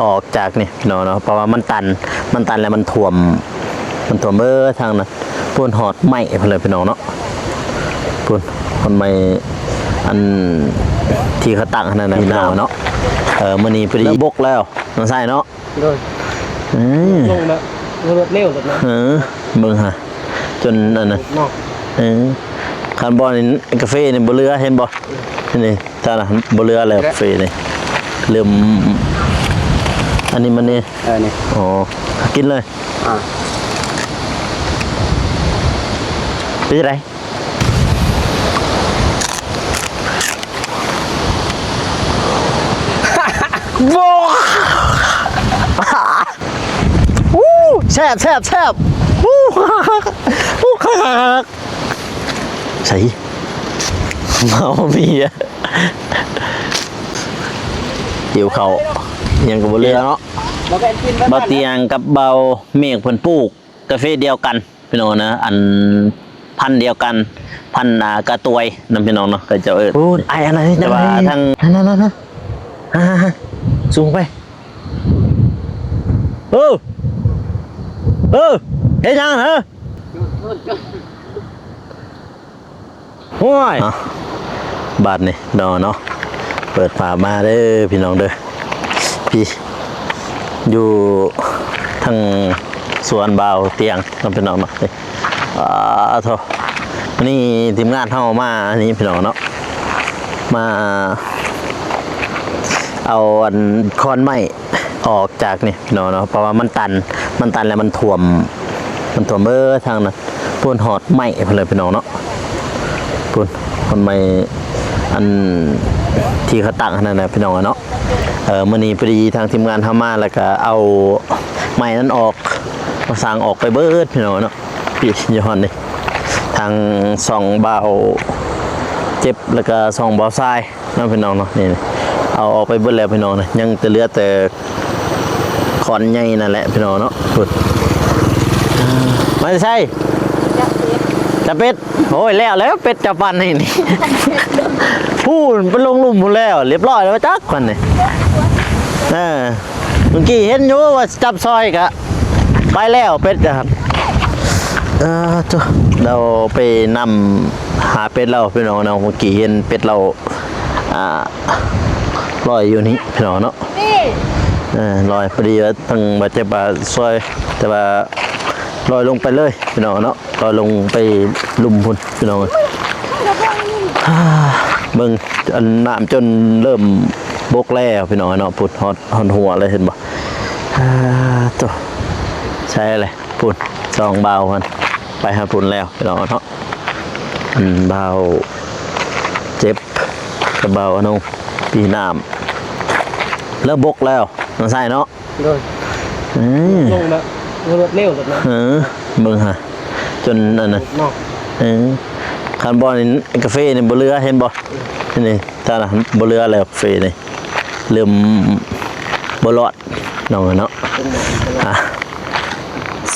ອອກຈາກນີ້ເນາະ ເນາະ ເພາະວ່າມັນຕັນ ມັນຕັນແລ້ວມັນຖ້ວມ ມັນຖ້ວມເບີດທາງນັ້ນ ພຸ້ນຮອດໄມ້ພຸ້ນແຫຼະພີ່ນ້ອງເນາະ ພຸ້ນຮອດໄມ້ ອັນທີ່ເຂົາຕັ້ງຫັ້ນນະ ພີ່ນ້ອງເນາະ. ເອີ ມື້ນີ້ພໍດີບົກແລ້ວ ນ້ອງຊາຍເນາະ. ໂດຍ ເອີ ລົງແລ້ວ ລົງແລ້ວເນາະ ເອີ ເບິ່ງຫາ ຈົນອັນນັ້ນເນາະ ເອີ ຄັນບໍ່ນີ້ກາເຟນີ້ບໍ່ເຫຼືອ ເຫັນບໍ່ ນີ້ ຕານະ ບໍ່ເຫຼືອແລ້ວ ເຟນີ້ ເລີ່ມ ອັນນີ້ມັນນີ້ ເອີ ນີ້ ອໍ ກິນເລີຍ ອ່າ ເປັນຈັ່ງໃດ? ໂອ້ ແຊບ ແຊບ ແຊບ ໂອ້ ໂອ້ ຄັກ ໃສ ເມົາເບຍ ຫິວເຂົ້າ ຫຍັງກໍບໍ່ເຫຼືອເນາະ. ບໍ່ແມ່ນກິນ ບ່າວຕຽງກັບບ່າວເມກເພິ່ນປູກກາເຟດຽວກັນ ພີ່ນ້ອງນະ ອັນພັນດຽວກັນ ພັນ ອ່າ ກະຕວຍນຳ ພີ່ນ້ອງເນາະ ເຂົາເຈົ້າເອີ້ນ. ໂອ້ ອ້າຍ ອັນນັ້ນ ແຕ່ວ່າທາງ ນັ້ນໆໆ ສູງໄປ ເອີ ເອີ ເຮັດຫຍັງຫັ້ນ? ໂອ້ຍ ອ່ະ ບາດນີ້ເນາະ ເນາະ ເປີດຝາມາເດີພີ່ນ້ອງເດີ ພີ້ ຢູ່ທາງສວນບ່າວຕຽງເນາະ ພີ່ນ້ອງເນາະ. ອ່າ ໂທ້ ມື້ນີ້ທີມງານເຮົາມານີ້ພີ່ນ້ອງເນາະ ມາເອົາອັນ ຂອນໄມ້ ອອກຈາກນີ້ເນາະ ເນາະ ເພາະວ່າມັນຕັນ ມັນຕັນແລ້ວມັນຖ້ວມ ມັນຖ້ວມເບີດທາງນັ້ນ ພຸ້ນຮອດໄມ້ພຸ້ນແຫຼະພີ່ນ້ອງເນາະ ພຸ້ນຮອດໄມ້ ອັນທີ່ເຂົາຕັ້ງຫັ້ນນະ ພີ່ນ້ອງເນາະ. ເອີ ມື້ນີ້ພໍດີທາງທີມງານເຮົາມາ ແລ້ວກະເອົາໄມ້ນັ້ນອອກ ມາສ້າງອອກໄປເບີດ ພີ່ນ້ອງເນາະ. ປີຢູ່ຮອດນີ້ ທາງຊ່ອງບ່າວເຈັບ ແລ້ວກະຊ່ອງບ່າວຊາຍເນາະ ພີ່ນ້ອງເນາະ. ນີ້ ເອົາອອກໄປເບິດແລ້ວ ພີ່ນ້ອງນະ ຍັງແຕ່ເຫຼືອແຕ່ຂອນໃຫຍ່ນັ້ນແຫຼະ ພີ່ນ້ອງເນາະ. ພຸ້ນ ມາແຕ່ໃສ? ຈາເປັດ ໂອ້ຍ ແລ້ວແລ້ວ ເປັດຈາປັ່ນໃຫ້ນີ້ ພຸ້ນໄປລົງລຸ່ມພຸ້ນແລ້ວ ລຽບຮ້ອຍແລ້ວຈັກຄັນນີ້. ເອີ ເມື່ອກີ້ເຫັນຢູ່ວ່າຈັບຊອຍກະໄປແລ້ວເປັດກະ ເອີ ໂທ້ ລາວໄປນຳຫາເປັດລາວ ພີ່ນ້ອງເນາະ. ເມື່ອກີ້ເຫັນເປັດລາວ ອ່າ ລອຍຢູ່ນີ້ ພີ່ນ້ອງເນາະ ເອີ ລອຍ ພໍດີວ່າທາງບາດເຈັບວ່າຊ່ອຍ ແຕ່ວ່າລອຍລົງໄປເລີຍ ພີ່ນ້ອງເນາະ. ລອຍລົງໄປລຸ່ມພຸ້ນ ພີ່ນ້ອງເອີຍ. ເບິ່ງ ອັນ ນ້ຳຈົນເລີ່ມບົກແລ້ວ ພີ່ນ້ອງເນາະ. ພຸ້ນ ຮອດ ຮອດຫົວເລີຍ ເຫັນບໍ່? ອ່າ ໂທ້ ໃສ່ແຫຼະ ພຸ້ນ ສອງບ່າວຫັ້ນ ໄປຫາພຸ້ນແລ້ວ ພີ່ນ້ອງເນາະ. ອັນບ່າວເຈັບກັບບ່າວອະນຸ ປີນ້ຳເລີ່ມບົກແລ້ວ ນ້ອງຊາຍເນາະ. ໂດຍ ເອີ ລົງແລ້ວ ລົງແລ້ວເນາະ ເອີ ເບິ່ງຫາ ຈົນອັນນັ້ນເນາະ ເອີ ຄັນບໍ່ນີ້ກາເຟນີ້ບໍ່ເຫຼືອ ເຫັນບໍ່? ເອີ ນີ້ ຕານະ ບໍ່ເຫຼືອແລ້ວ ກາເຟນີ້ ເລີ່ມບໍ່ລອດ ນ້ອງເອີຍເນາະ. ອ່ະ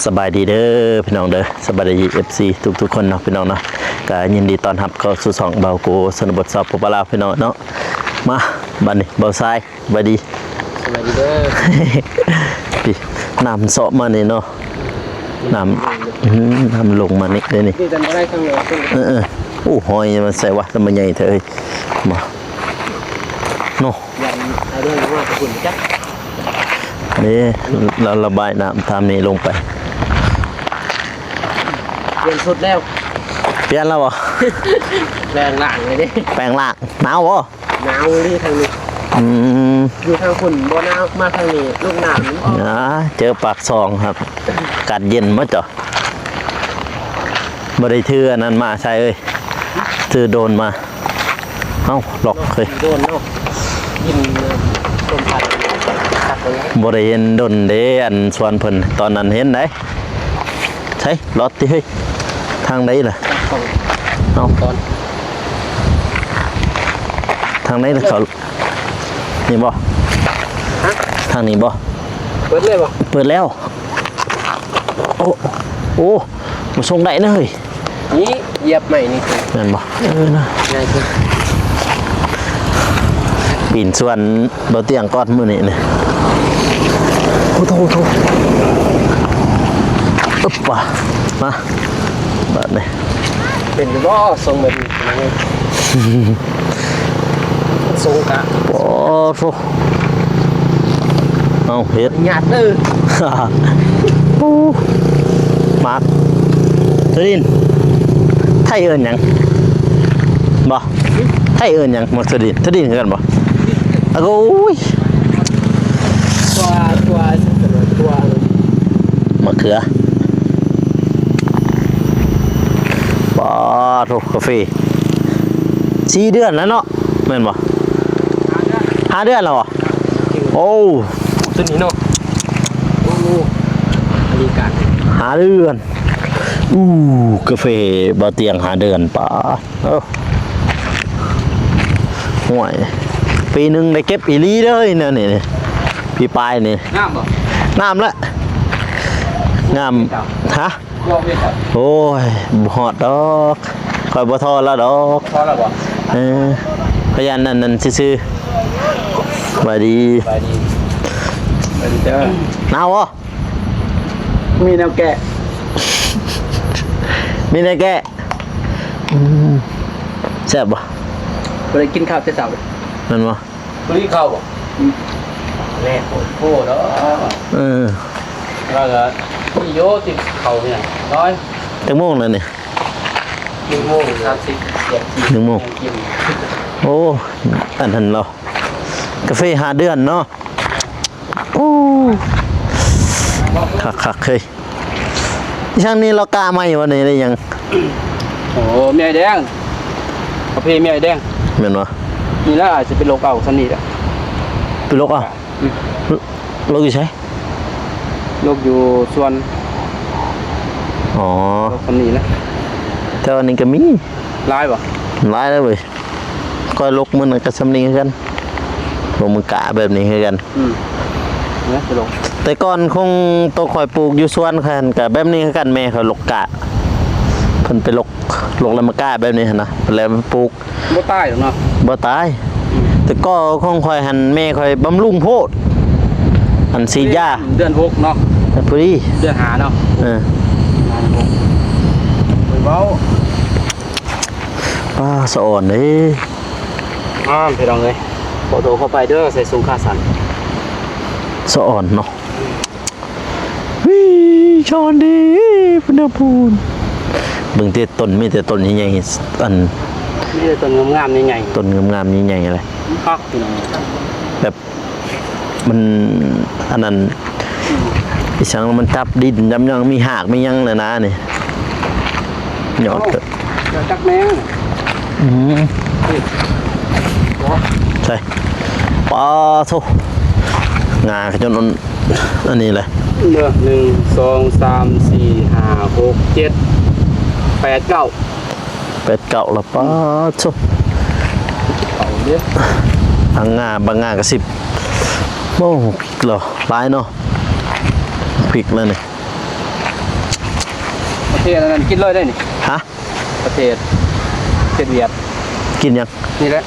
ສະບາຍດີເດີພີ່ນ້ອງເດີ ສະບາຍດີ ເອັຟຊີ ທຸກໆຄົນເນາະ ພີ່ນ້ອງເນາະ. ກະຍິນດີຕ້ອນຮັບເຂົ້າສູ່ຊ່ອງບ່າວໂກ ຊົນນະບົດ ຊາວປົບປະລາວ ພີ່ນ້ອງເນາະ. ມາ ບາດນີ້ ບ່າວຊາຍ ສະບາຍດີ ສະບາຍດີເດີ. ພີ້ ນ້ຳເຊາະມານີ້ເນາະ ນ້ຳ ອືມ ນ້ຳລົງມານີ້ເດ້ນີ້ ດີກັນບໍ່ໄດ້ທາງເໜືອ ເອີໆ. ໂອ້ ຫອຍມັນໃສ່ວະ ແລ້ວມັນໃຫຍ່ແທ້ເອີຍ ມາ ເນາະ ຢ້ານໄອເດີນມາແຕ່ພຸ້ນຈັກ ນີ້ ລະ ລະບາຍນ້ຳທາງນີ້ລົງໄປ. ປ່ຽນຊຸດແລ້ວ ປ່ຽນແລ້ວບໍ່? ແປງຮ່າງເລີຍເດ້ ແປງຮ່າງ. ໜາວບໍ່? ໜາວອີ່ຫຼີທາງນີ້ ອືມ ຢູ່ທາງພຸ້ນບໍ່ໜາວ ມາທາງນີ້ລົມໜາວມັນອອກ. ອ່າ ເຈີປາກຊ່ອງຄັບ ອາກາດເຢັນໝົດເຈົ້າ. ບໍ່ໄດ້ຖືອັນນັ້ນມາຊາຍເອີຍ ຖືໂດຣນມາ. ເອົ້າ ລັອກເຮີຍ ໂດຣນເນາະ ກິນລົມພັດຄັກເລີຍ. ບໍ່ໄດ້ເຫັນດົນເດ້ ອັນສວນເພິ່ນ ຕອນນັ້ນເຫັນໄດ໋. ໃສ ລອດຕິເຮີຍ ທາງໃດລະ? ເອົ້າ ທາງໃດລະ ເຂົາ ນີ້ບໍ່? ຮະ? ທາງນີ້ບໍ່? ເປີດເລີຍບໍ່? ເປີດແລ້ວ. ໂອ້ ໂອ້ ບໍ່ສົ່ງໄດ້ເລີຍ. ນີ້ ຢຽບໄມ້ນີ້ຄື ແມ່ນບໍ່? ເອີນະ ງ່າຍຄື ປີນສວນບໍ່ຕຽງກ່ອນມື້ນີ້ນີ້. ໂອ້ໂທ ໂອ້ໂທ ອຶບປະ ມາ ບາດນີ້ ເປັນຢູ່ບໍ່ ຊົງແບບນີ້ ຊົງກະ ໂອ້ໂທ ເອົາເຮັດ ຍາດເດີ ໂອ້ ໝາກຖົ່ວດິນ ໄທເອີ້ນຫຍັງ ບໍ່ ໄທເອີ້ນຫຍັງ ໝາກຖົ່ວດິນ ຖົ່ວດິນຄືກັນບໍ່? ອາ ໂອ້ຍ ຕົວ ຕົວ ຕົວ ມະເຂືອ ປາໂທ ກາເຟ ສີ່ເດືອນແລ້ວເນາະ ແມ່ນບໍ່? ຫ້າເດືອນແລ້ວບໍ່? ໂອ້ ຕົວນີ້ເນາະ ໂອ້ ອັນນີ້ກະຫ້າເດືອນ ອູ້ ກາເຟບ່າວຕຽງຫ້າເດືອນ ປາ ໂອ້ ຫ້ວຍ ປີໜຶ່ງໄດ້ເກັບອີ່ຫຼີເດີ ແນວນີ້ ປີປາຍນີ້ ງາມບໍ່? ງາມລະ ງາມ ຮະ? ໂອ້ຍ ບໍ່ຮອດດອກ ຂ້ອຍບໍ່ທໍ່ລະດອກ ບໍ່ທໍ່ລະບໍ່? ເອີ ພະຍານນັ້ນນັ້ນຊື່ໆ ສະບາຍດີ ສະບາຍດີ ສະບາຍດີເດີ ໜາວບໍ່? ມີແນວແກະ ມີແນວແກະ ອືມ ແຊບບໍ່? ບໍ່ໄດ້ກິນເຂົ້າແຕ່ເຊົ້າ ແມ່ນບໍ່? ບໍ່ໄດ້ກິນເຂົ້າບໍ່? ອືມ ແລະ ໂພດໂພດເນາະ ເອີ ວ່າກະມີໂຍຕິດເຂົ້ານີ້ນ້ອຍ ຈັກໂມງແລ້ວນີ້? ໜຶ່ງໂມງສາມສິບ ໜຶ່ງໂມງ ໂອ້ ອັນນັ້ນເນາະ ກາເຟຫ້າເດືອນເນາະ. ໂອ້ ຄັກໆ ເຮີ້ຍ ທາງນີ້ລາວກະໃໝ່ບໍ່ນີ້ ໄດ້ຫຍັງ? ໂອ້ ແມ່ໄອ້ແດງ ກາເຟແມ່ໄອ້ແດງ ແມ່ນບໍ່? ນີ້ລະ ອາດຈະໄປຫຼົກເອົາຊ່ຳນີ້ລະ ໄປຫຼົກເອົາ ອືມ ຫຼົກຢູ່ໃສ? ຫຼົກຢູ່ສວນ ອໍ ຫຼົກຊ່ຳນີ້ລະ ແຕ່ວ່ານີ້ກະມີ ຫຼາຍບໍ່? ຫຼາຍແລ້ວເວີຍ. ຂ້ອຍຫຼົກມື້ນັ້ນກະຊ່ຳນີ້ຄືກັນ ຫຼົກມື້ກະແບບນີ້ຄືກັນ ອືມ ແຕ່ກ່ອນຂອງໂຕຂ້ອຍປູກຢູ່ສວນຂ້ອຍຫັ້ນກະແບບນີ້ຄືກັນ ແມ່ຂ້ອຍຫຼົກກະ ເພິ່ນໄປຫຼົກ ຫຼົກແລ້ວມາກະແບບນີ້ຫັ້ນນະ ແລ້ວປູກ ບໍ່ຕາຍດອກເນາະ ບໍ່ຕາຍ ອືມ ແຕ່ກໍຂອງຂ້ອຍຫັ້ນແມ່ຂ້ອຍບຳລຸງໂພດ ອັນສີດຢາ ເດືອນຫົກເນາະ ພໍດີ ເດືອນຫ້າເນາະ ເອີ ເດືອນຫົກ ເພິ່ນເວົ້າ ປ້າ ສະອອນເດ້ ງາມພີ່ນ້ອງເອີຍ ຂໍໂທດຂໍອະໄພເດີ ໃສ່ສູງຂາສັ້ນ ສະອອນເນາະ ວິ ສະອອນເດ້ ພຸ້ນນະພຸ້ນ ເບິ່ງແຕ່ຕົ້ນ ມີແຕ່ຕົ້ນໃຫຍ່ໆ ອັນ ມີແຕ່ຕົ້ນງາມໆ ໃຫຍ່ໆ ຕົ້ນງາມໆ ໃຫຍ່ໆ ເລີຍ ຄັກພີ່ນ້ອງ ແບບ ມັນອັນນັ້ນ ອືມ ອີ່ສັງ ມັນຈັບດິນຈັບຫຍັງ ມີຮາກມີຫຍັງແຫຼະນະນີ້ ຍອດ ເອົາ ຈັກແມງ ອືມ ນີ້ ໃສ່ ປາໂທ ງາກະຈົນອັນ ອັນນີ້ແຫຼະ ເດີ ໜຶ່ງ ສອງ ສາມ ສີ່ ຫ້າ ຫົກ ເຈັດ ແປດ ເກົ້າ ແປດ ເກົ້າລະ ປາໂທ ເອົາເດ້ ບາງງາ ບາງງາກະສິບ ໂອ້ ພິກລະ ຫຼາຍເນາະ ພິກລະນີ້ ປະເທດອັນນັ້ນກິນເລີຍໄດ້ນີ້ ຮະ ປະເທດ ປະເທດຫວຽດ ກິນຫຍັງ? ນີ້ແຫຼະ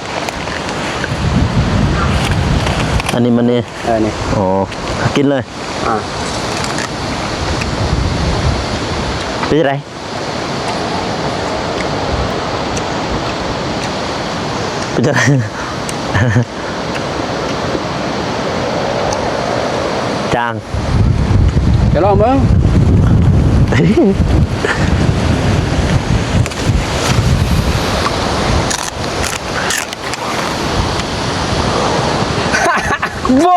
ອັນນີ້ມັນນີ້ ເອີ ນີ້ ອໍ ກິນເລີຍ ອ່າ ເປັນຈັ່ງໃດ? ເປັນຈັ່ງໃດ? ຈາງ ຈະລອງເບິ່ງ ໂອ້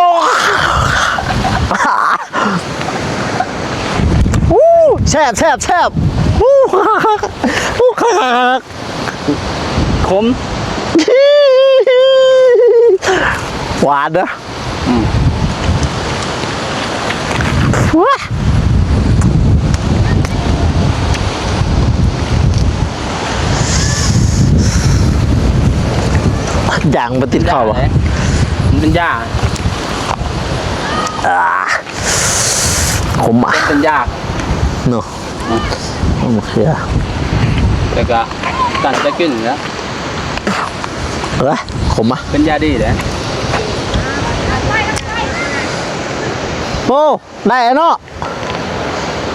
ໂອ້ ແຊບ ແຊບ ແຊບ ໂອ້ ໂອ້ ຄັກ ຄັກ ຂົມ ຫວານເດີ້ ອືມ ຢາງບໍ່ຕິດເຂົ້າບໍ່? ມັນເປັນຢາ ອ່າ ຂົມມາກ ເປັນຢາ ເນາະ ອືມ ໂອເຄ ແລ້ວກະ ກັນຈະກິນນະ ເອີ ຂົມມາ ເປັນຢາດີເດ້. ໂອ້ ໄດ້ແລ້ວເນາະ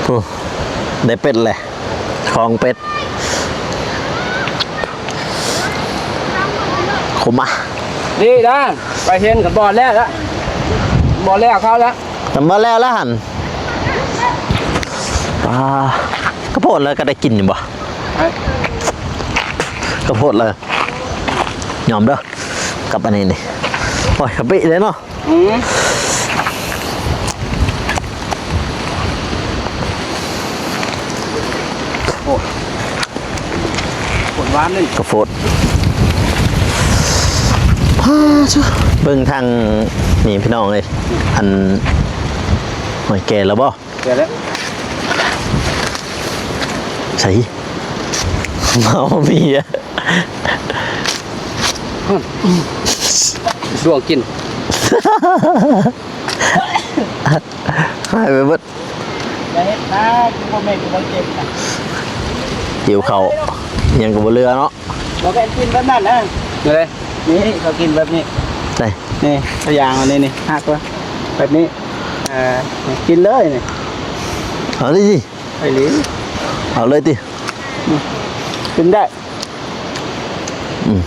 ໂອ້ ໄດ້ເປັດແລ້ວ ຂອງເປັດ ຂົມມາ ດີນະ ໄປເຫັນກັນບໍ່ແລ້ວລະ ບໍ່ແລ້ວເຂົາລະ ກັນບໍ່ແລ້ວລະຫັ້ນ ອ່າ ກະໂພດແລ້ວກະໄດ້ກິນຢູ່ບໍ່? ກະໂພດແລ້ວ ຍອມເດີ ກັບອັນນີ້ນີ້ ໂອ້ຍ ກະປິເດ້ເນາະ. ອືມ ໂອ້ ໂພດຫວານນີ້ ກະໂພດ ເບິ່ງທາງນີ້ພີ່ນ້ອງເອີຍ ອັນ ໂອ້ຍ ແກ່ແລ້ວບໍ່? ແກ່ແລ້ວ ໃສ ເມົາເບຍ ດວງກິນ ຫາຍໄປເບິດ ຢ່າເຮັດນະ ຄືບໍ່ແມ່ນ ຄືບໍ່ເຈັບນະ ຫິວເຂົ້າ ຫຍັງກະບໍ່ເຫຼືອເນາະ ບໍ່ແມ່ນກິນແບບນັ້ນນະ ເອີ ນີ້ເຂົາກິນແບບນີ້ ໃສ ນີ້ ເຂົາຢາງອັນນີ້ນີ້ ຫັກແບບນີ້ ເອີ ກິນເລີຍນີ້ ເອົາເລີຍຕິ ໄປເລີຍ ເອົາເລີຍຕິ ອືມ ກິນໄດ້ ອືມ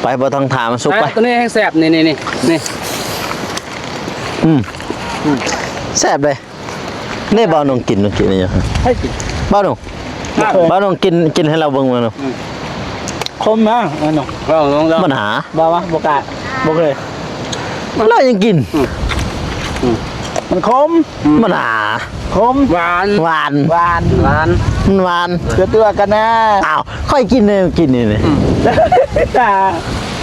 ໄປ ບໍ່ຕ້ອງຖ້າມັນສຸກ ໄປ ໂຕນີ້ແຮງແຊບ ນີ້ ນີ້ ນີ້ ນີ້ ອືມ ອືມ ແຊບເດ້ ນີ້ບ່າວໜຸ່ງກິນ ກິນອີ່ຫຍັງ ໃຫ້ກິນ ບ່າວໜຸ່ງ ບ່າວໜຸ່ງກິນ ກິນໃຫ້ລາວເບິ່ງ ບ່າວໜຸ່ງ ອືມ ຂົມນະ ບ່າວໜຸ່ງ ລອງ ລອງ ລອງ ມັນຫາ ບໍ່ວ່າ ບໍ່ກ້າ ບໍ່ເຄີຍ ລາວຍັງກິນ ອືມ ອືມ ມັນຂົມ ອືມ ມັນຫາ ຂົມ ຫວານ ຫວານ ຫວານ ຫວານ ມັນຫວານ ຕົວໆກັນນະ ອ້າວ ຂ້ອຍກິນແນວກິນນີ້ ອືມ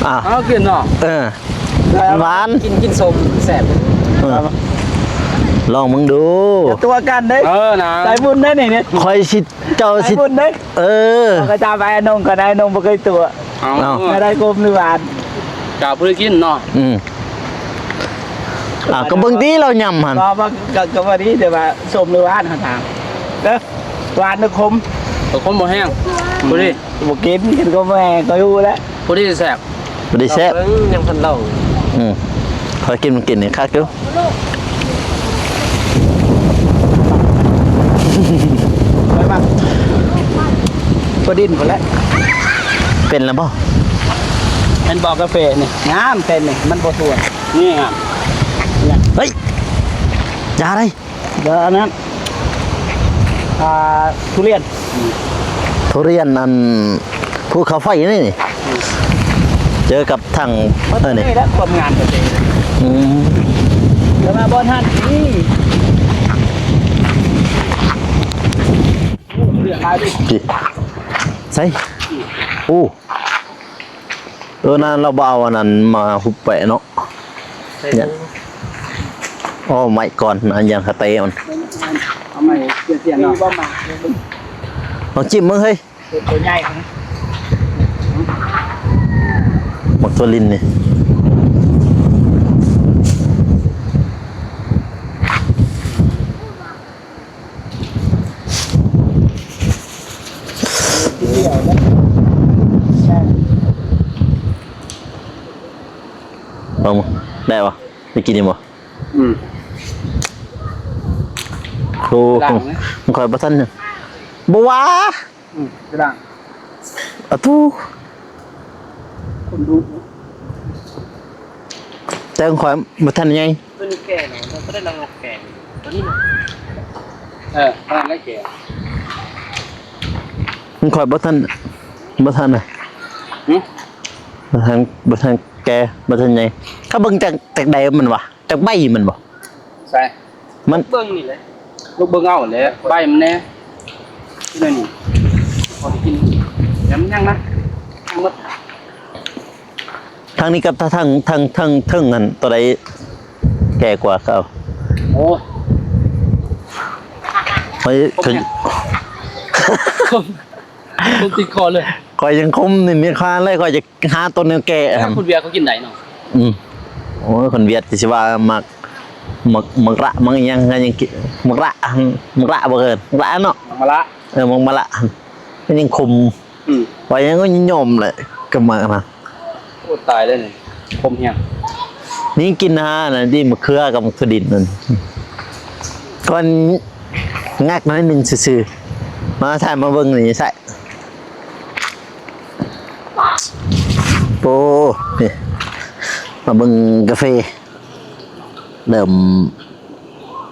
ອ້າວ ເອົາກິນເນາະ ເອີ ຫວານ ກິນ ກິນສົ້ມແຊບ ເອີ ລອງເບິ່ງດູ ຕົວະກັນເດ້ ເອີ ນະ ສາຍບຸນເດ້ນີ້ ຂ້ອຍຊິ ເຈົ້າຊິ ສາຍບຸນເດ້ ເອີ ຂ້ອຍຈະໄປອານົງກ່ອນ ອານົງບໍ່ເຄີຍຕົວະ ເອົາ ເອົາ ຈະໄດ້ຂົມຫຼືຫວານ ກະບໍ່ໄດ້ກິນເນາະ ອືມ ອ່າ ກະເບິ່ງຕິລາວຫຍ້ຳຫັ້ນ ບໍ່ ບໍ່ ກະ ກະບໍ່ດີ ແຕ່ວ່າສົ້ມຫຼືຫວານ ເຮົາຖາມ ເດີ ຫວານຫຼືຂົມ ກະຂົມບໍ່ແຮງ ອືມ ພໍດີ ບໍ່ກິນ ກິນຂົມບໍ່ແຮງ ຂ້ອຍຮູ້ແລ້ວ ພໍດີແຊບ ບໍ່ໄດ້ແຊບ ເບິ່ງຍັງທັນເລົ່າ ອືມ ຂ້ອຍກິນມັນກິນນີ້ຄັກຢູ່ ໄປມາ ບໍ່ດິນພຸ້ນແຫຼະ ເປັນແລ້ວບໍ່? ເຫັນບໍ່ກາເຟນີ້ ງາມແຕ່ນີ້ ມັນບໍ່ຖ້ວນ ນີ້ງາມ ເຮີ້ຍ ຢ່າໄດ໋ ແລ້ວອັນນັ້ນ ອ່າ ທຸລຽນ ທຸລຽນອັນ ພູເຂົາໄຟນີ້ ເຈີກັບທາງ ມັນ ເອີ ນີ້ ນີ້ແຫຼະຄວາມງາມຂອງເຂດ ອືມ ແຕ່ວ່າບ່ອນຫັ້ນນີ້ ໃສ ໂອ້ ເອີ ນັ້ນລາວບໍ່ເອົາອັນນັ້ນມາຫຸບໄວ້ເນາະ ໃສ່ ເອົາໄມ້ກ່ອນນະ ຢ້ານເຂົາເຕະມັນ ເອົາໄມ້ເສຍໆເນາະ ລອງຈິ້ມເບິ່ງເຮີ້ຍ ໂຕໃຫຍ່ ໝາກຖົ່ວລິນນີ້ ເອົາມາ ໄດ້ບໍ່? ໄດ້ກິນຢູ່ບໍ່? ອືມ ໂອ້ ຂ້ອຍບໍ່ທັນ ບໍ່ວ່າ ອືມ ກະດ້າງ ອະຕູ ຄົນດຸ ແຕ່ຂອງຂ້ອຍບໍ່ທັນໃຫຍ່ ຕົວນີ້ແກ່ແລ້ວ ມັນບໍ່ໄດ້ລະງົບແກ່ ຕົວນີ້ນະ ເອີ ກຳລັງໄດ້ແກ່ ຂອງຂ້ອຍບໍ່ທັນ ບໍ່ທັນນະ ຫື ບໍ່ທັນ ບໍ່ທັນແກ່ ບໍ່ທັນໃຫຍ່ ຖ້າເບິ່ງຈາກ ຈາກໃດມັນຫວາ ຈາກໃບມັນບໍ່? ໃສ ມັນ ເບິ່ງນີ້ແຫຼະ ລູກເບິ່ງເອົາແຫຼະ ໃບມັນແດ່ ນີ້ ພໍໄດ້ກິນ ແຕ່ມັນຍັງນະ ຍັງໝົດ ທາງນີ້ກັບທາງ ທາງ ທາງເທິງຫັ້ນ ໂຕໃດແກ່ກວ່າເຂົາ? ໂອ້ຍ ຂ້ອຍ ຄົມ ຄົມ ຄົມຕິດຄໍເລີຍ ຂ້ອຍຍັງຄົມນີ້ ມີຄານເລີຍ ຂ້ອຍຈະ ຫາຕົ້ນແນວແກ່ ຄົນຫວຽດເຂົາກິນໄດ້ເນາະ ອືມ ໂອ້ຍ ຄົນຫວຽດຊິວ່າໝາກ ໝາກ ໝາກລະ ໝາກອີ່ຫຍັງ ຍັງກິນ ໝາກລະ ໝາກລະບໍ່ເອີ້ນ ໝາກລະເນາະ ໝາກມະລະ ເອີ ໝາກມະລະ ມັນຍັງຂົມ ອືມ ວ່າຍັງກໍຍອມແຫຼະ ກັບໝາກນະ ໂອ້ ຕາຍແລ້ວນີ້ ຂົມແຮງ ນີ້ກິນຫານະ ດີ ໝາກເຂືອກັບໝາກຖົ່ວດິນນັ້ນ ກ່ອນງັກໜ້ອຍໜຶ່ງຊື່ໆ ມາຖ່າຍມາເບິ່ງນີ້ໃສ່ ໂອ້ ນີ້ ມາເບິ່ງກາເຟ ເລີ່ມ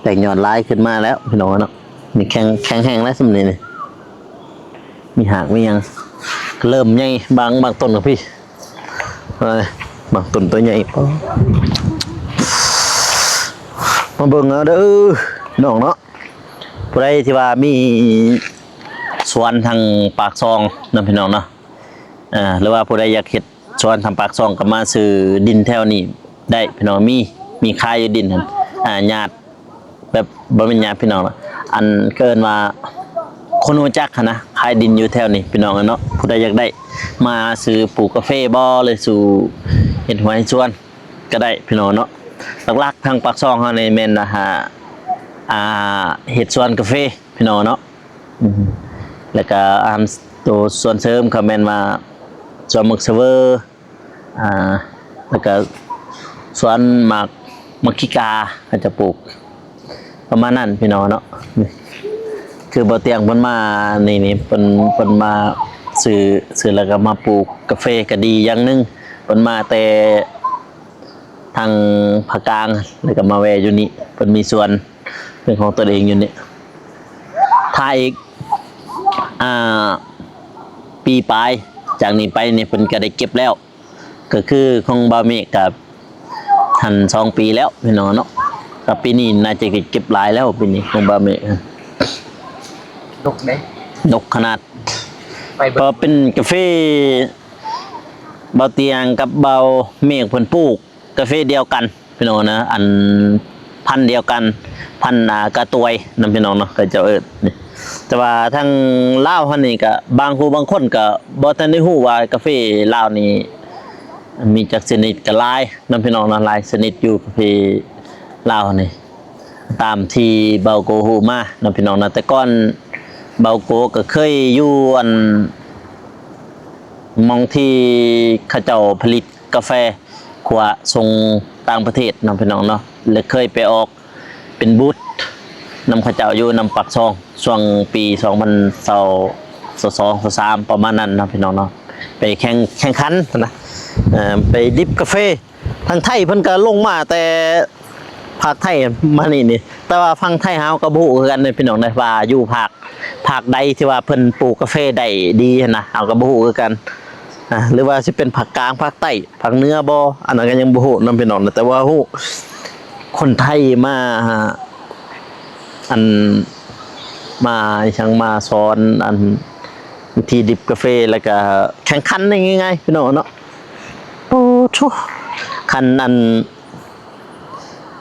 ແຕກຍອດຫຼາຍຂຶ້ນມາແລ້ວພີ່ນ້ອງເນາະ. ນີ້ແຂງ ແຂງແຮງແລ້ວຊ່ຳນີ້ນີ້ ມີຮາກມີຫຍັງ ເລີ່ມໃຫຍ່ ບາງ ບາງຕົ້ນກໍພີ່ ເອີ ບາງຕົ້ນໂຕໃຫຍ່. ມາເບິ່ງເອົາເດີພີ່ນ້ອງເນາະ ຜູ້ໃດທີ່ວ່າມີສວນທາງປາກຊ່ອງນຳພີ່ນ້ອງເນາະ ເອີ ຫຼືວ່າຜູ້ໃດຢາກເຮັດສວນທາງປາກຊ່ອງ ກໍມາຊື້ດິນແຖວນີ້ໄດ້ພີ່ນ້ອງ ມີ ມີຂາຍຢູ່ດິນຫັ້ນ ອາ ຍາດ ແບບບໍ່ແມ່ນຍາດພີ່ນ້ອງນະ ອັນເອີ້ນວ່າຄົນຮູ້ຈັກຫັ້ນນະ ຂາຍດິນຢູ່ແຖວນີ້ພີ່ນ້ອງເນາະ. ຜູ້ໃດຢາກໄດ້ມາຊື້ປູກກາເຟບໍ ຫຼືສູ່ເຮັດຮົ້ວເຮັດສວນກໍໄດ້ພີ່ນ້ອງເນາະ. ຫຼັກໆທາງປາກຊ່ອງເຮົານີ້ແມ່ນວ່າ ອ່າ ເຮັດສວນກາເຟພີ່ນ້ອງເນາະ ອືມ ແລ້ວກໍ ອ່າ ໂຕສວນເສີມກໍແມ່ນວ່າສວນໝາກສະເຫວີ ອ່າ ແລ້ວກະສວນໝາກ ໝາກຂີ້ກາ ເຂົາຈະປູກປະມານນັ້ນພີ່ນ້ອງເນາະ. ຄືບໍ່ຕຽງເພິ່ນມານີ້ນີ້ ເພິ່ນ ເພິ່ນມາຊື້ ຊື້ແລ້ວກະມາປູກກາເຟກະດີຢ່າງໜຶ່ງ ເພິ່ນມາແຕ່ທາງພາກກາງ ແລ້ວກະມາແວ່ຢູ່ນີ້ ເພິ່ນມີສວນເປັນຂອງຕົນເອງຢູ່ນີ້. ຖ້າອີກ ອ່າ ປີປາຍຈາກນີ້ໄປນີ້ ເພິ່ນກະໄດ້ເກັບແລ້ວ ກໍຄືຂອງບ່າວເມກກໍຫັ້ນສອງປີແລ້ວພີ່ນ້ອງເນາະ. ກໍປີນີ້ໜ້າຈະເກັບຫຼາຍແລ້ວ ປີນີ້ຂອງບ່າວເມກ ດົກເດ້ ດົກຂະໜາດ. ໄປເບິ່ງ ກໍເປັນກາເຟບ່າວຕຽງກັບບ່າວເມກເພິ່ນປູກ ກາເຟດຽວກັນພີ່ນ້ອງນະ ອັນພັນດຽວກັນ ພັນ ອ່າ ກາຕວຍນຳພີ່ນ້ອງເນາະ ເຂົາເຈົ້າເອີ້ນ. ແຕ່ວ່າທາງລາວເຮົານີ້ກະບາງຜູ້ບາງຄົນກະບໍ່ທັນໄດ້ຮູ້ວ່າກາເຟລາວນີ້ມີຈັກຊະນິດ ກະຫຼາຍນຳພີ່ນ້ອງເນາະ ຫຼາຍຊະນິດຢູ່ກາເຟລາວນີ້ ຕາມທີ່ບ່າວໂກຮູ້ມານຳພີ່ນ້ອງນະ. ແຕ່ກ່ອນບ່າວໂກກະເຄີຍຢູ່ອັນ ໝ່ອງທີ່ເຂົາເຈົ້າຜະລິດ ກາແຟຂົ້ວສົ່ງຕ່າງປະເທດເນາະພີ່ນ້ອງເນາະ ແລະເຄີຍໄປອອກເປັນບູດນຳເຂົາເຈົ້າຢູ່ນຳປາກຊ່ອງ ຊ່ວງປີສອງພັນຊາວສອງ ຊາວສາມ ປະມານນັ້ນເນາະພີ່ນ້ອງເນາະ. ໄປແຂ່ງ ແຂ່ງຂັນນະ ເອີ ໄປດິບກາເຟທາງໄທ ເພິ່ນກໍລົງມາແຕ່ ພາກໄທມານີ້ນີ້ ແຕ່ວ່າຝັ່ງໄທເຮົາກໍບໍ່ຮູ້ຄືກັນເດ້ພີ່ນ້ອງເດ້ ວ່າຢູ່ພາກ ພາກໃດທີ່ວ່າເພິ່ນປູກກາເຟໄດ້ດີຫັ້ນນະ ເຮົາກໍບໍ່ຮູ້ຄືກັນ ອ່າ ຫຼືວ່າຊິເປັນພາກກາງ ພາກໃຕ້ ພາກເໜືອບໍ່ ອັນນັ້ນກໍຍັງບໍ່ຮູ້ນຳພີ່ນ້ອງນະ. ແຕ່ວ່າຮູ້ຄົນໄທມາ ອັນ ມາອີຫຍັງ ມາສອນອັນວິທີດິບກາເຟ ແລ້ວກໍແຂ່ງຂັນ ງ່າຍໆ ພີ່ນ້ອງເນາະ. ໂອ້ໂທ້ ຄັນອັນ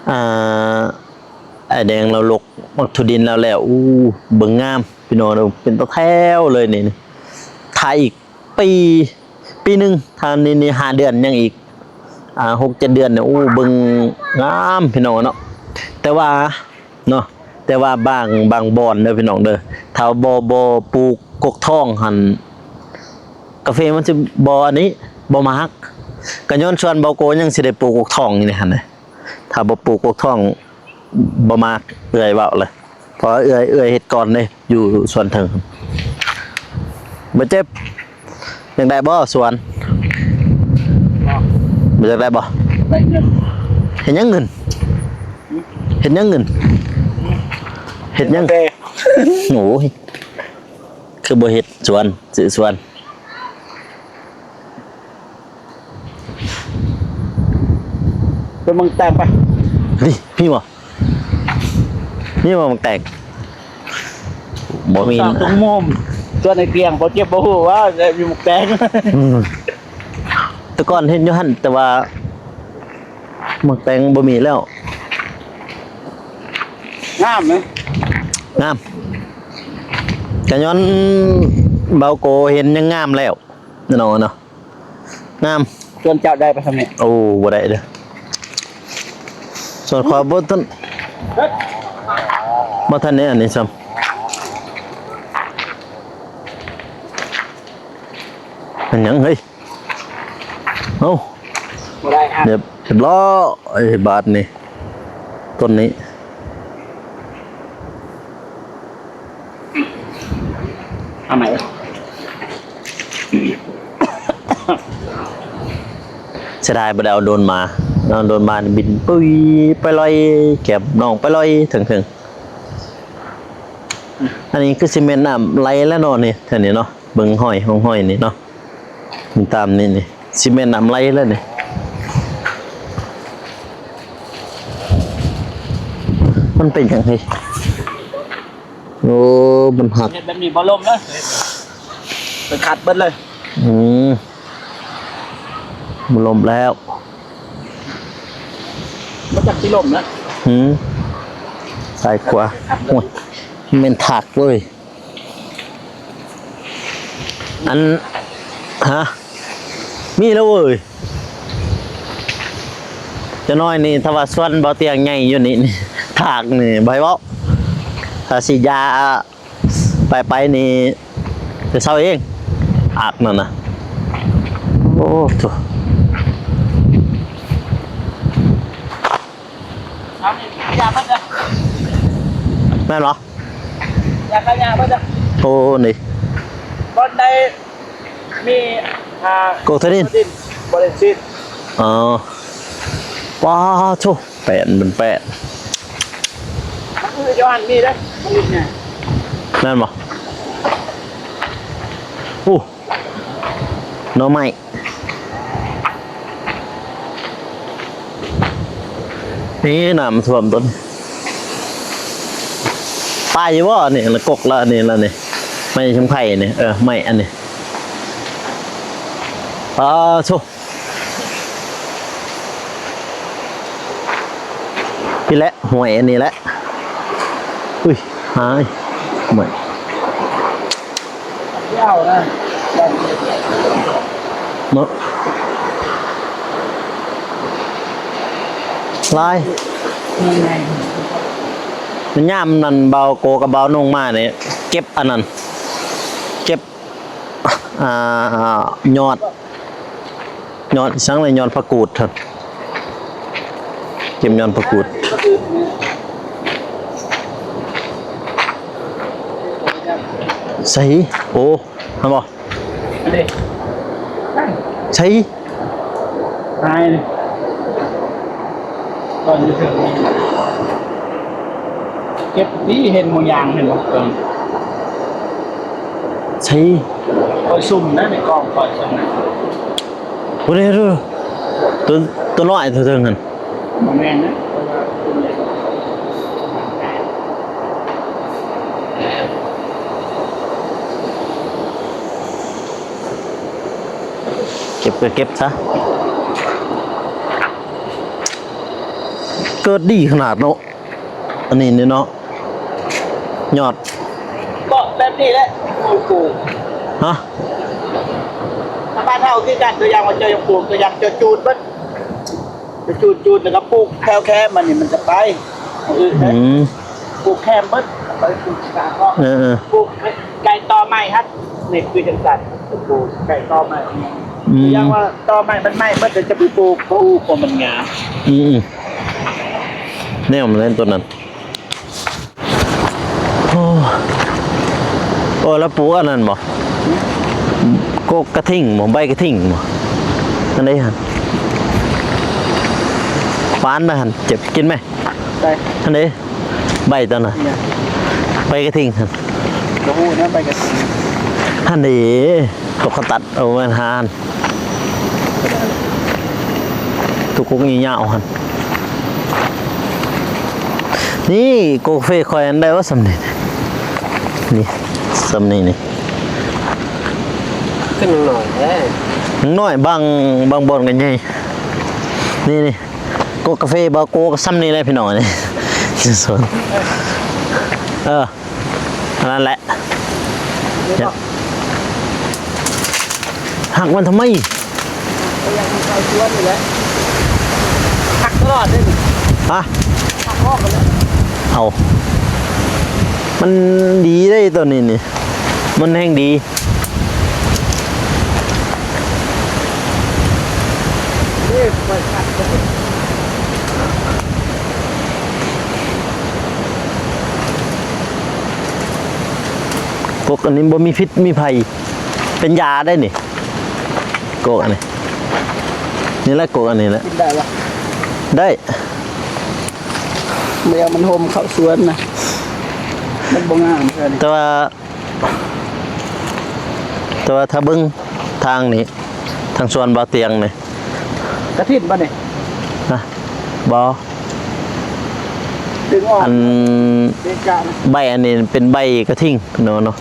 ອ່າ ອ້າຍແດງລາວລົກໝາກຖົ່ວດິນລາວແລ້ວ ອູ້ ເບິ່ງງາມພີ່ນ້ອງເດີ ເປັນຕາແຖວເລີຍນີ້. ຖ້າອີກປີ ປີໜຶ່ງ ຖ້ານີ້ ນີ້ຫ້າເດືອນ ຍັງອີກ ອ່າ ຫົກເຈັດເດືອນນີ້ ອູ້ ເບິ່ງງາມພີ່ນ້ອງເນາະ. ແຕ່ວ່າເນາະ ແຕ່ວ່າບາງ ບາງບ່ອນເດີພີ່ນ້ອງເດີ ຖ້າບໍ່ ບໍ່ປູກກົກທອງຫັ້ນ ກາເຟມັນຊິບໍ່ອັນນີ້ ບໍ່ໝາກ. ກະຍ້ອນສວນບ່າວໂກຍັງຊິໄດ້ປູກກົກທອງຢູ່ນີ້ຫັ້ນນະ ຖ້າບໍ່ປູກກົກທອງບໍ່ໝາກ ເອື້ອຍເວົ້າເລີຍ ເພາະວ່າເອື້ອຍ ເອື້ອຍເຮັດກ່ອນເດ້ ຢູ່ສວນເທິງ. ບໍ່ເຈັບ ຢາກໄດ້ບໍ່ສວນ? ບໍ່ ບໍ່ຢາກໄດ້ບໍ່? ໄດ້ເງິນ ເຮັດຫຍັງເງິນ? ເຮັດຫຍັງເງິນ? ເຮັດຫຍັງ? ກາແຟ ໂອ້ຍ ຄືບໍ່ເຮັດສວນ ຊື້ສວນ ໄປເບິ່ງແຕງໄປ. ນີ້ ມີບໍ່? ມີບໍ່ໝາກແຕງ? ບໍ່ມີ ສາວຕົງໂມມ ສ່ວນໄອ້ພຽງ ບໍ່ເຈັບບໍ່ຮູ້ວ່າມີໝາກແຕງ. ອືມ ແຕ່ກ່ອນເຫັນຢູ່ຫັ້ນ ແຕ່ວ່າໝາກແຕງບໍ່ມີແລ້ວ. ງາມເນາະ ງາມ ກະຍ້ອນບ່າວໂກເຫັນຍັງງາມແລ້ວ ແນ່ນອນເນາະ ງາມ. ສ່ວນເຈົ້າໄດ້ປະຊຳນີ້? ໂອ້ ບໍ່ໄດ້ເດີ ສ່ວນຂ້ອຍບໍ່ທັນ ບໍ່ທັນໄດ້ອັນນີ້ຊ້ຳ. ເປັນຫຍັງເຮີ້ຍ? ເອົ້າ ບໍ່ໄດ້ ຮຽບ ຮຽບຮ້ອຍ ບາດນີ້ ຕົ້ນນີ້ ເອົາໃໝ່ ເສຍດາຍບໍ່ໄດ້ເອົາໂດຣນມາເນາະ, ໂດຣນມາບິນປຸ້ຍໄປລອຍແກ້ມນ້ອງ ໄປລອຍເທິງໆ. ອັນນີ້ຄືຊິແມ່ນນ້ຳໄຫຼແລ້ວເນາະ ນີ້ ແຖວນີ້ເນາະ, ເບິ່ງຮອຍ ຮ່ອງຮອຍນີ້ເນາະ, ນີ້ຕາມນີ້ ນີ້ຊິແມ່ນນ້ຳໄຫຼແລ້ວນີ້. ມັນເປັນຫຍັງເຮີ້ຍ? ໂອ້ ມັນຫັກ. ເຮັດແບບນີ້ບໍ່ລົ້ມເດີ ໄປຂັດເບິດເລີຍ. ອືມ ບໍ່ລົ້ມແລ້ວ ບໍ່ຈັກຊິລົ້ມນະ. ອືມ ຊ້າຍຂວາ. ໂອ້ຍ ແມ່ນຖັກເວີຍ. ອັນ ຮະ ມີແລ້ວເວີຍ. ຈະໜ້ອຍນີ້ ຖ້າວ່າສວນເບົາຕຽງໃຫຍ່ຢູ່ນີ້ ນີ້ ຖາກນີ້ ບໍ່ໃຫ້ເວົ້າ. ຖ້າສີດຢາໄປໆນີ້ ຈະເຊົາເອງ ອາກນັ້ນນະ. ໂອ້ໂທ້ ເອົານີ້ ຢາເບິດເດີ ແມ່ນບໍ່? ຢາຂ້າຫຍ້າເບິດເດີ. ໂອ້ ນີ້ ບ່ອນໃດ ມີ ອ່າ ໂກກທະນິນ ໂກກທະນິນ ບໍລິສິດ. ອໍ ປາໂທ້ ແປນເປັນແປນ. ມັນຄືຢູ່ຫັ້ນມີເດ້ ມັນນີ້ນະ ແມ່ນບໍ່? ໂອ້ ໜໍ່ໄມ້. ນີ້ນ້ຳຖ້ວມຕົ້ນ ປາຢູ່ບໍ່? ນີ້ລະກົກລະ ນີ້ລະນີ້ ໄມ້ຊຳໄພນີ້ ເອີ ໄມ້ອັນນີ້. ປາໂທ້ ນີ້ແຫຼະ ຫ້ວຍອັນນີ້ແຫຼະ. ອຸ້ຍ ຫາຍ ຫ້ວຍ ເນາະ ຫຼາຍ. ຍາມນັ້ນ ບ່າວໂກກັບບ່າວນົງມານີ້ ເກັບອັນນັ້ນ ເກັບ ອ່າ ຍອດ ຍອດອີ່ຫຍັງລະ ຍອດຜັກກູດຫັ້ນ ເກັບຍອດຜັກກູດ. ໃສ? ໂອ້ ຫັ້ນບໍ່? ອັນນີ້ ໃສ? ຫາຍເລີຍ ຕອນຢູ່ເທິງ ເກັບດີ ເຫັນໝູຢາງ ເຫັນບໍ່? ເອີ ໃສ? ຂ້ອຍຊຸ່ມນະ ໃນກອງຂ້ອຍຊຸ່ມນະ. ໂອ້ ເດ້ ຕົວ ຕົວນ້ອຍ ຕົວເທິງຫັ້ນ ບໍ່ແມ່ນນະ. ເກັບກໍເກັບຊະ ເກີດດີຂະໜາດເນາະ. ອັນນີ້ນີ້ເນາະ ຍອດ ເກາະແບບນີ້ແຫຼະ ປູກ. ຮະ? ທາງບ້ານເຮົາຄືກັນ ຕົວຢ່າງວ່າເຈົ້າຢາກປູກ ຕົວຢ່າງເຈົ້າຈູດເບິດ ເຈົ້າຈູດ ຈູດແລ້ວກໍປູກແຖວແຄມມັນນີ້ ມັນຈະໄປ ອື ອືມ ປູກແຄມເບິດ ໄປປູກກາງເກາະ ເອີໆ ປູກໃກ້ຕໍໄມ້ຫັ້ນ. ນີ້ຄືຈັ່ງຊັ້ນ ປູກໃກ້ຕໍໄມ້ ອືມ ຢ່າງວ່າຕໍໄມ້ມັນໄໝ້ເບິດ ຈະໄປປູກ ໂອ້ ມັນງາມ ອືມ ແນວມັນເລີຍຕົວນັ້ນ. ໂອ້ ໂອ້ ແລ້ວປູກອັນນັ້ນບໍ່? ກົກກະທິ່ງບໍ່? ໃບກະທິ່ງບໍ່? ອັນໃດຫັ້ນ? ປານນະຫັ້ນ ເຈັບກິນໄໝ? ໄດ້ ອັນໃດ? ໃບຕົວນັ້ນ ໃບກະທິ່ງຫັ້ນ ບໍ່ຮູ້ນະ ໃບກະທິ່ງຫັ້ນເດ. ຕົກເຂົາຕັດເອົາແມ່ນຫາຫັ້ນ ຕົກກົກຍາວໆຫັ້ນ. ນີ້ ກົກເຟຂ້ອຍອັນໃດວະ ສ່ຳນີ້ ນີ້ ສ່ຳນີ້ນີ້ ຂຶ້ນໜ້ອຍແທ້ ໜ້ອຍ ບາງ ບາງບ່ອນກໍໃຫຍ່ ນີ້ ນີ້ ກົກກາເຟບ່າວໂກກໍສ່ຳນີ້ແຫຼະພີ່ນ້ອງ ນີ້ ເອີ. ອັນນັ້ນແຫຼະ ຫັກມັນທຳໄມ? ກໍຢາກໃຫ້ເຂົ້າສວນນີ້ແຫຼະ ຫັກຕະຫຼອດເດ້ນີ້ ຮະ? ຫັກອອກແລ້ວ ເອົາ ມັນດີເດ້ຕົວນີ້ນີ້ ມັນແຮ່ງດີ. ເອີ ຂ້ອຍຄັກເລີຍ. ກົກອັນນີ້ບໍ່ມີພິດມີໄພ ເປັນຢາໄດ້ນີ້ ກົກອັນນີ້ ນີ້ແຫຼະ ກົກອັນນີ້ແຫຼະ ກິນໄດ້ບໍ່? ໄດ້ ບໍ່ຢາກມັນຫົ່ມເຂົ້າສວນນະ ມັນບໍ່ງາມເທື່ອນີ້ ແຕ່ວ່າ ແຕ່ວ່າຖ້າເບິ່ງທາງນີ້ ທາງສວນບ່າວຕຽງນີ້ ກະຖິນບໍ່ນີ້? ຮະ ບໍ່ ດຶງອອກ ອັນ ເກະກະນະ ໃບອັນນີ້ເປັນໃບກະທິງເນາະ ເນາະ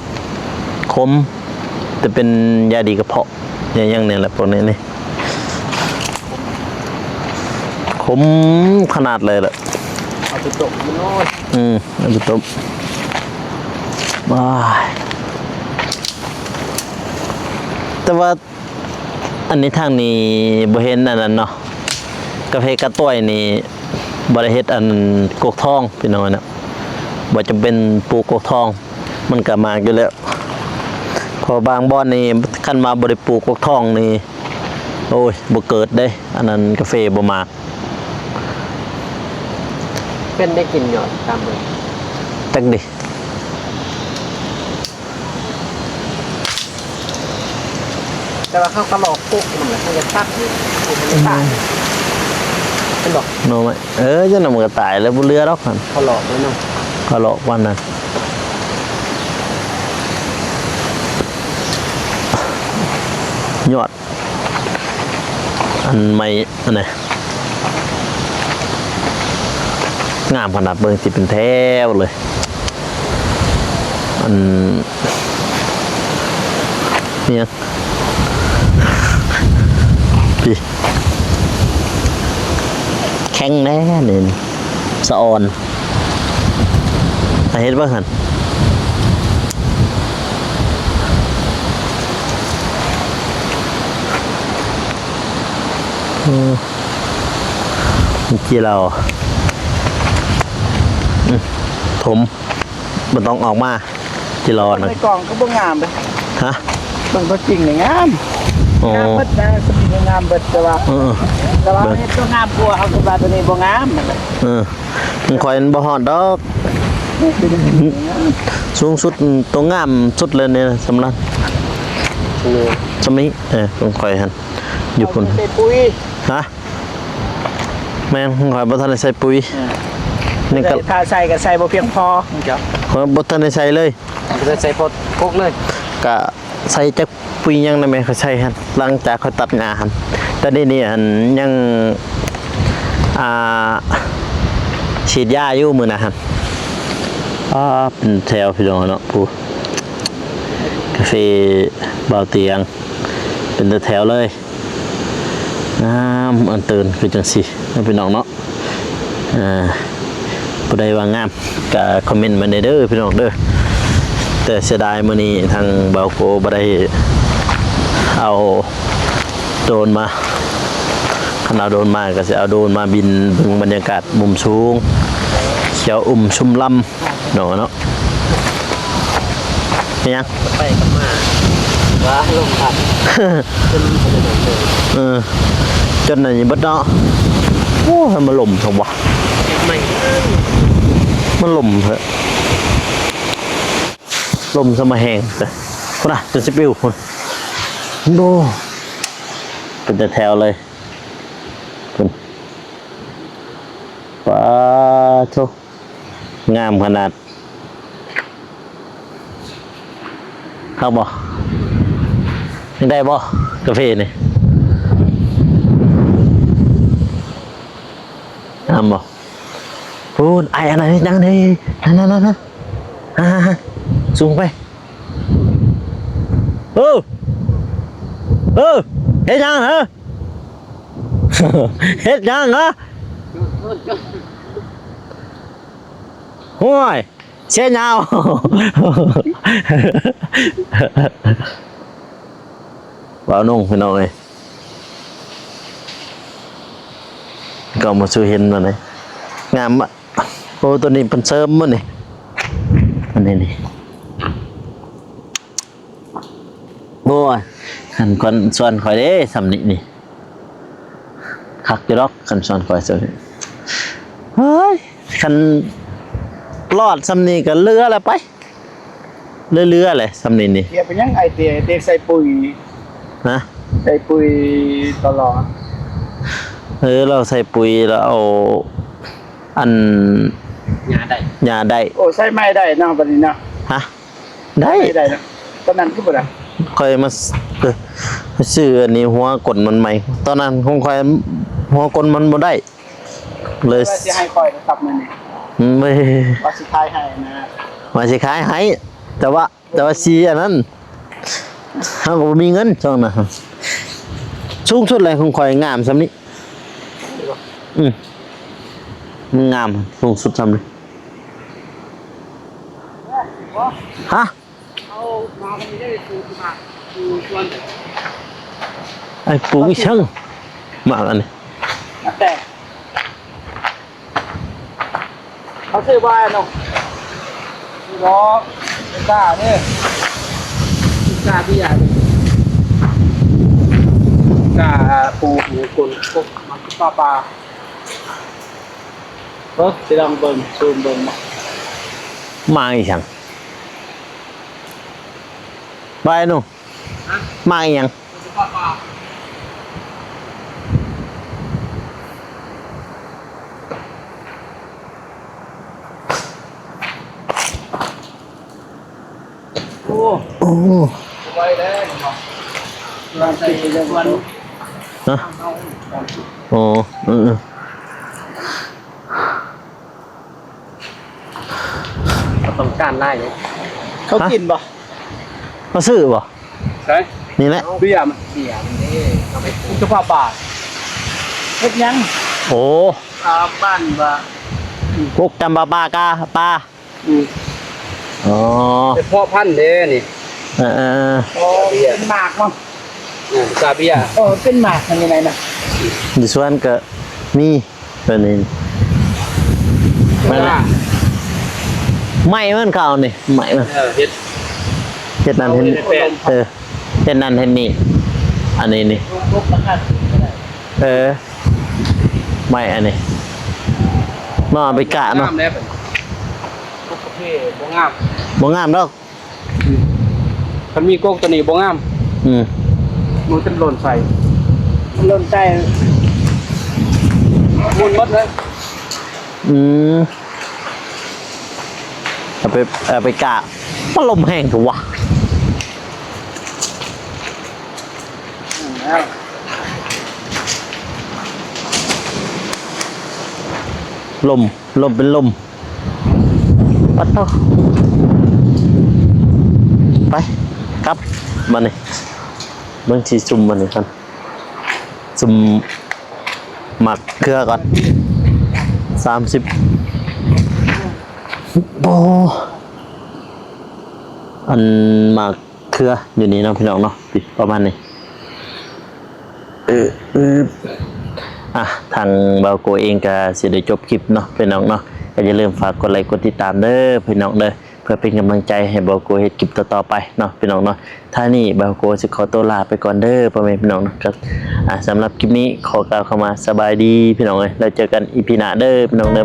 ຂົມ ແຕ່ເປັນຢາດີກະເພາະ ຫຍັງນີ້ແຫຼະ ພວກນີ້ນີ້ ຂົມຂະໜາດເລີຍແຫຼະ ເອົາໄປຕົ້ມກິນໂລດ ອືມ ເອົາໄປຕົ້ມ ວ້າຍ ແຕ່ວ່າ ອັນນີ້ທາງນີ້ບໍ່ເຫັນອັນນັ້ນເນາະ ກາເຟກາຕ້ວຍນີ້ບໍ່ໄດ້ເຮັດອັນກົກທອງພີ່ນ້ອງເນາະ ບໍ່ຈຳເປັນປູກກົກທອງ ມັນກະໝາກຢູ່ແລ້ວ ເພາະບາງບ່ອນນີ້ຄັນວ່າບໍ່ໄດ້ປູກກົກທອງນີ້ ໂອ້ຍ ບໍ່ເກີດເດ້ ອັນນັ້ນກາເຟບໍ່ໝາກ ເປັນໄດ້ກິນຢູ່ຕາມເບິ່ງ ຈັກເດ້. ແຕ່ວ່າເຮົາກະຫຼອກກົກມັນແຫຼະ ເຮົາກະຕັດນີ້ ໃຫ້ມັນຕາຍ ອືມ ເຫັນບໍ່? ໜໍ່ໄມ້ ເອີ ຈັ່ງນັ້ນມັນກະຕາຍແລ້ວ ບໍ່ເຫຼືອດອກຫັ້ນ ເຂົາຫຼອກໄວ້ເນາະ ເຂົາຫຼອກປານນັ້ນ ຍອດ ອັນໄມ້ອັນນີ້ ງາມຂະໜາດ ເບິ່ງຊິເປັນແຖວເລີຍ ອັນ ອີ່ຫຍັງ ພີ້ ແຂງແດ່ນີ້ ສະອອນ ໃຫ້ເຮັດເບິ່ງຫັ້ນ ອືມ ຈີ່ເຫຼົ້າ ອືມ ຖົມ ບໍ່ຕ້ອງອອກມາ ຈີ່ເຫຼົ້າ ໃນກ່ອງຄືບໍ່ງາມເດ້ ຮະ ເບິ່ງຕົວຈິງນີ້ງາມ ອໍ ງາມເບິດນະ ສະມີງາມເບິດ ແຕ່ວ່າ ເອີ ແຕ່ວ່າເຮັດຕົວງາມກວ່າ ເຮົາຄິດວ່າຕົວນີ້ບໍ່ງາມ ເອີ ຂອງຂ້ອຍມັນບໍ່ຮອດດອກ ສູງສຸດ ຕົວງາມສຸດເລີຍນີ້ ສຳລັບ ເອີ ສຳນີ້ ເອີ ຂອງຂ້ອຍຫັ້ນ ຢູ່ພຸ້ນ ໃສ່ປຸ໋ຍ ຮະ ແມ່ນ ຂອງຂ້ອຍບໍ່ທັນໄດ້ໃສ່ປຸ໋ຍ ນີ້ກະ ຖ້າໃສ່ກະໃສ່ບໍ່ພຽງພໍ ຂ້ອຍບໍ່ທັນໄດ້ໃສ່ເລີຍ ບໍ່ໄດ້ໃສ່ພໍກົກເລີຍ ກະໃສ່ຈັກປຸ໋ຍຫຍັງນະແມ່ ຂ້ອຍໃສ່ຫັ້ນ ຫຼັງຈາກຂ້ອຍຕັດຫຍ້າຫັ້ນ ຕອນນີ້ນີ້ ອັນ ຍັງ ອ່າ ສີດຢາຢູ່ມື້ນະຫັ້ນ ອາ ເປັນແຖວພີ່ນ້ອງເນາະ ຜູ້ ກາເຟບ່າວຕຽງ ເປັນແຖວເລີຍ ງາມ ອັນເຕີນຄືຈັ່ງຊີ້ເນາະ ພີ່ນ້ອງເນາະ ເອີ ຜູ້ໃດວ່າງາມກະຄອມເມັນມາແດ່ເດີພີ່ນ້ອງເດີ ແຕ່ເສຍດາຍມື້ນີ້ທາງບ່າວໂກບໍ່ໄດ້ເອົາໂດຣນມາ ຄັນເອົາໂດຣນມາກະຊິເອົາໂດຣນມາບິນເບິ່ງບັນຍາກາດມຸມສູງ ຂຽວອຸ່ມຊຸ່ມລຳ ເນາະ ເນາະ ເປັນຫຍັງ? ໄປກັບມາ ວ່າລົມພັດ ຈົນ ເອີ ຈົນອັນນີ້ເບິດເນາະ ໂອ້ຍ ມັນລົມແທ້ຫວະ ມັນລົມແທ້ ລົມຊະມາແຮງແທ້ ພຸ້ນນະ ຈົນຊິປິວພຸ້ນ ໂອ້ ເປັນແຖວເລີຍ ພຸ້ນ ປາໂທ້ ງາມຂະໜາດ ຄັກບໍ່? ຍັງໄດ້ບໍ່? ກາເຟນີ້ ງາມບໍ່? ພຸ້ນ ອ້າຍອັນນັ້ນເຮັດຫຍັງເດ້? ນັ້ນໆໆ ອ່າ ສູງໄປ ເອີ ເອີ ເຮັດຫຍັງຫະ? ເຮັດຫຍັງຫະ? ໂອ້ຍ ເສຍຍາວ ບ່າວນົງ ພີ່ນ້ອງເອີຍ ກໍມາສູ່ເຫັນມານີ້ ງາມມາກ ໂອ້ ໂຕນີ້ເພິ່ນເສີມມື້ນີ້ ອັນນີ້ນີ້ ໂອ້ຍ ຄັນຄົນສວນຂ້ອຍເດ້ ຊ່ຳນີ້ນີ້ ຄັກຢູ່ດອກ ຄັນສວນຂ້ອຍຊ່ຳນີ້ ເຮີ້ຍ ຄັນລອດຊ່ຳນີ້ກໍເຫຼືອແລ້ວໄປ ເຫຼືອໆແຫຼະ ຊ່ຳນີ້ນີ້. ເຮັດເປັນຫຍັງອ້າຍເຕ ເຕໃສ່ປຸຍ? ຮະ? ໃສ່ປຸຍຕະຫຼອດ. ເອີ ລາວໃສ່ປຸຍ ລາວເອົາອັນ ຫຍ້າໄດ້ ຫຍ້າໄດ້. ໂອ້ ໃສ່ໄມ້ໄດ້ເນາະ ບັດນີ້ເນາະ. ຮະ? ໄດ້ ໄດ້ເນາະ. ຕອນນັ້ນຄືບໍ່ໄດ້? ຂ້ອຍມາ ເອີ ຊື້ອັນນີ້ ຫົວກົ້ນມັນໃໝ່. ຕອນນັ້ນຂອງຂ້ອຍ ຫົວກົ້ນມັນບໍ່ໄດ້ ເລີຍ ວ່າຊິໃຫ້ຂ້ອຍກັບມື້ນີ້. ອືມ ວ່າຊິຂາຍໃຫ້ນະ. ວ່າຊິຂາຍໃຫ້ ແຕ່ວ່າ ແຕ່ວ່າຊິອັນນັ້ນ ເຮົາກໍບໍ່ມີເງິນຊ່ວງນັ້ນ. ສູງສຸດແຫຼະຂອງຂ້ອຍ ງາມຊ່ຳນີ້. ອືມ ມັນງາມ ສູງສຸດຊ່ຳນີ້. ຮະ? ໄອ້ປູກອີ່ຫຍັງ ໝາກອັນນີ້? ແຕ່ ເຂົາຊື້ບໍ່ເນາະ? ບໍ່ ກ້າເດ້ ກ້າເບຍ ກ້າປູກຢູ່ກົ້ນກົກ ມັນປາປາ. ເອີ ຊິລອງເບິ່ງ ຊູມເບິ່ງເນາະ. ໝາກອີ່ຫຍັງ? ບາຍໜູ. ຮະ? ໝາກອີ່ຫຍັງ? ໂອ້ ໂອ້ ໄວແລ້ວເນາະ ລອງໃສ່ເບິ່ງ. ຮະ? ອໍ ເອີໆ. ເຂົາຕ້ອງການຫຼາຍເດ້. ເຂົາ ຮະ? ກິນບໍ່? ເຂົາຊື້ບໍ່? ໃສ? ນີ້ແຫຼະ ເບຍມັນ ເບຍມັນເດ້ ເອົາໄປປູກ ເຈົ້າຂອງບ້ານເຮັດຫຍັງ? ໂອ້ ອ່າ ບ້ານວ່າ ກົກຈຳປາປາກາປາ. ອືມ ອໍ ເປັນເພາະພັນເດ້ນີ້. ເອີໆໆ ອໍ ເປັນໝາກເນາະ. ເອີ ກາເບຍ ເອີ ເປັນໝາກມັນຢູ່ໃນນັ້ນ ຢູ່ສວນກໍມີ. ເປັນນີ້ ແມ່ນແຫຼະ ໄມ້ມັນເຂົານີ້ ໄມ້ມັນ ເອີ ເຮັດ ເຮັດນັ້ນເຮັດນີ້ ເອີ ເຮັດນັ້ນເຮັດນີ້ ອັນນີ້ນີ້ ເອີ ໄມ້ອັນນີ້ເນາະ ເອົາໄປກະເນາະ. ງາມແລ້ວ ບໍ່ງາມ ບໍ່ງາມດອກ. ຄັນມີກົກຕົວນີ້ບໍ່ງາມ. ອືມ ມັນຈະຫຼົ່ນໃສ່ ມັນຫຼົ່ນໃສ່ ໝຸ່ນໝົດເລີຍ. ອືມ ເອົາໄປ ເອົາໄປກະ ມັນລົມແຮງເຖາະວະ. ລົມ ລົມເປັນລົມ. ປະໂທ້ ໄປ ກັບບາດນີ້ ເບິ່ງຊິຊຸ່ມບາດນີ້ກ່ອນ ຊຸ່ມໝາກເຂືອກ່ອນ. ສາມສິບ ໂອ້ ອັນໝາກ ເຄືອຢູ່ນີ້ເນາະ ພີ່ນ້ອງເນາະ ປະມານນີ້. ເອີ ອາ ທາງບ່າວໂກເອງກໍຊິໄດ້ຈົບຄລິບເນາະ ພີ່ນ້ອງເນາະ. ກໍຢ່າລືມຝາກກົດໄລກົດຕິດຕາມເດີ ພີ່ນ້ອງເດີ ເພື່ອເປັນກຳລັງໃຈໃຫ້ບ່າວໂກເຮັດຄລິບຕໍ່ໆໄປເນາະ ພີ່ນ້ອງເນາະ. ທ້າຍນີ້ບ່າວໂກຊິຂໍຕົວລາໄປກ່ອນເດີ ພໍ່ແມ່ພີ່ນ້ອງເນາະ. ກໍ ອາ ສຳລັບຄລິບນີ້ຂໍກ່າວຄຳວ່າສະບາຍດີ ພີ່ນ້ອງເອີຍ ແລ້ວເຈີກັນອີພີໜ້າເດີ ພີ່ນ້ອງເດີ.